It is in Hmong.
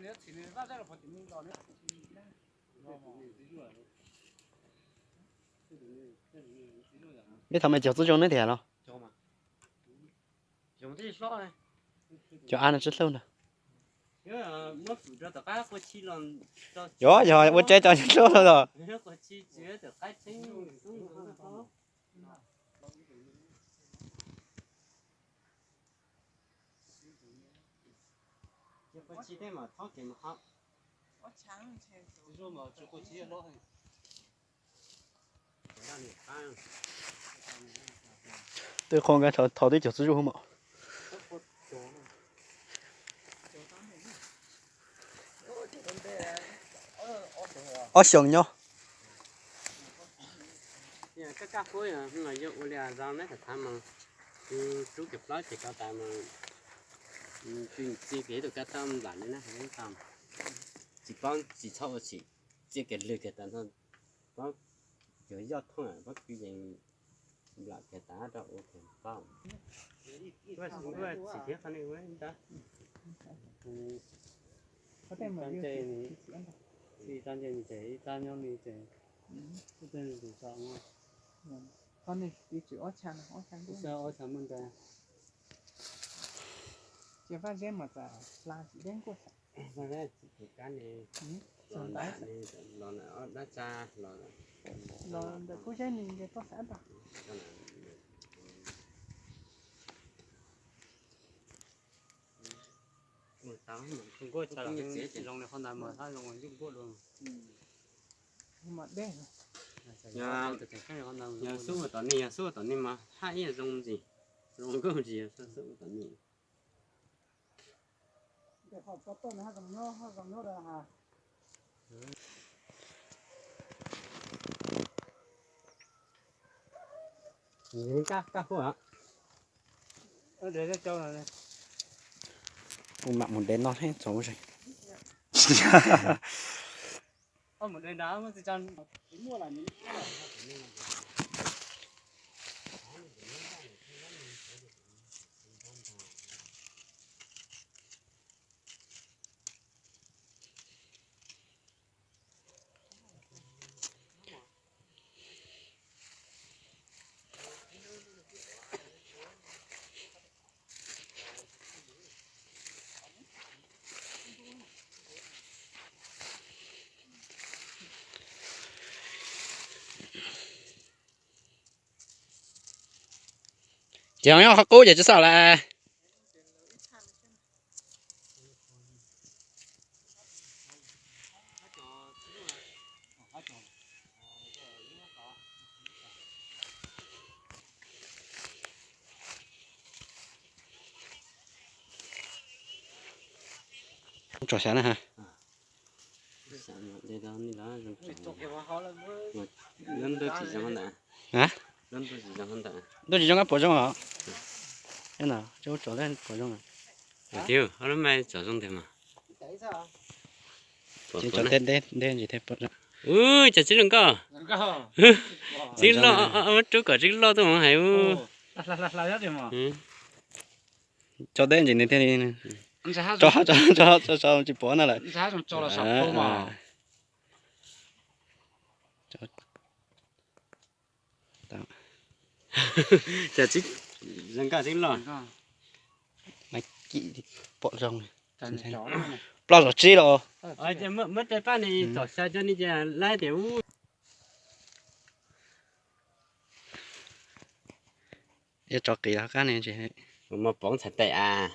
Peb thaum me cog txuj zoo neb tiag los? Cov av no tsis hlub na. Yog, yog ua tsaib cov tsis hlub los. Twb qhov nkaus thaum twb cog txuj zuj hwb mas. Ob xyoos nyob. Kab kaj huab yog ua li zoo neb tham mas, rub kiag plaub ces ko tas mas, txi kiag ib tug kab tau nplam li na, tsis paub tsis txhob ua tsim, txi kiag lwg kiag tas no, paub yog yoj thooj paub kwv yees nplam kiag tas rau ua kiag paub. Tsis thiab qhov ni ua ntawd. Txi tag nce nws ces ib tag nyob li ces ub tej tus tso. Qhov ni tiv tswm ob txha, ob txha muaj ntawd. Ces Vaj Zeb mas tas hla tsis deb nkuaj. Vaj Zeb tsis tus kab ni, los ntawm dab tsa, los ntawm Kub Zeb ni nce toj xav tag. Nkuaj txha zoo li qhov ntawd mas hab zoo nkuaj dua. Yog xub ua tom ni, yog xub ua tom ni mas hab ib zoo ntsis, zoo nkauj ntsis, xub ua tom ni. Kuv mam mus de no thiab txog ua si. Ces ho nyob qhov qub ces tsis xav lawm. Tso xav na ha. Ntuj tsis zoo kab puas zoo os. Tso lub me tsom zoo tiag mas. Tso teb deb ntsis thiaj puas zoo. Ub, cas tsis zoo nkauj. Tsis loj, rub kom tsis loj tuaj mus hais ub. Tso deb ntsis nws thiaj li, tso, tso, tso, tso tsis pom na lawm. Cas tsis zoo nkauj tsis loj. Pom zoo. Plaub zaug tsib los. Muab tej paj ni txom xya cov ni ces laib tias ub. Yuav tso qis los qab ne. Mus pov ntxhais tes as.